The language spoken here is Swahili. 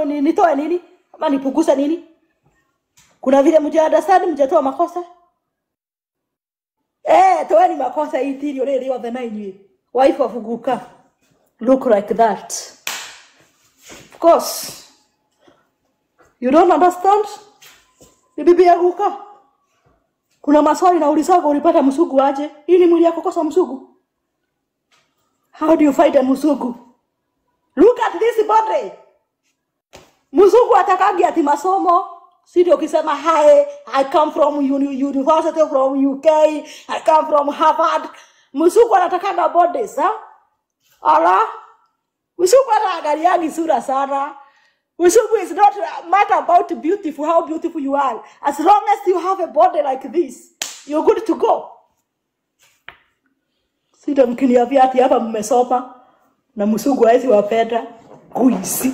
nitoe nini? Ama nipunguze nini? Kuna vile mja understand mjatoa makosa? Toeni makosa hii tiri rĩrĩ othe na inyuĩ. Wife of Guka. Look like that. Of course. You don't understand? Ni bibi ya Guka. Kuna maswali naulizaga, ulipata msugu aje? Hii ni mwili yako kosa msugu? How do you find a msugu? Look at this body. Mzungu atakagi ati masomo. Si ndio ukisema hi, I come from university from UK, I come from Harvard. Mzungu anatakaga bodies, ha? Ala? Mzungu anaangaliagi sura sana. Mzungu is not matter about beautiful, how beautiful you are. As long as you have a body like this, you're good to go. Si ndio mkiniambia ati hapa mmesoma na mzungu hawezi wapenda. Kuisi.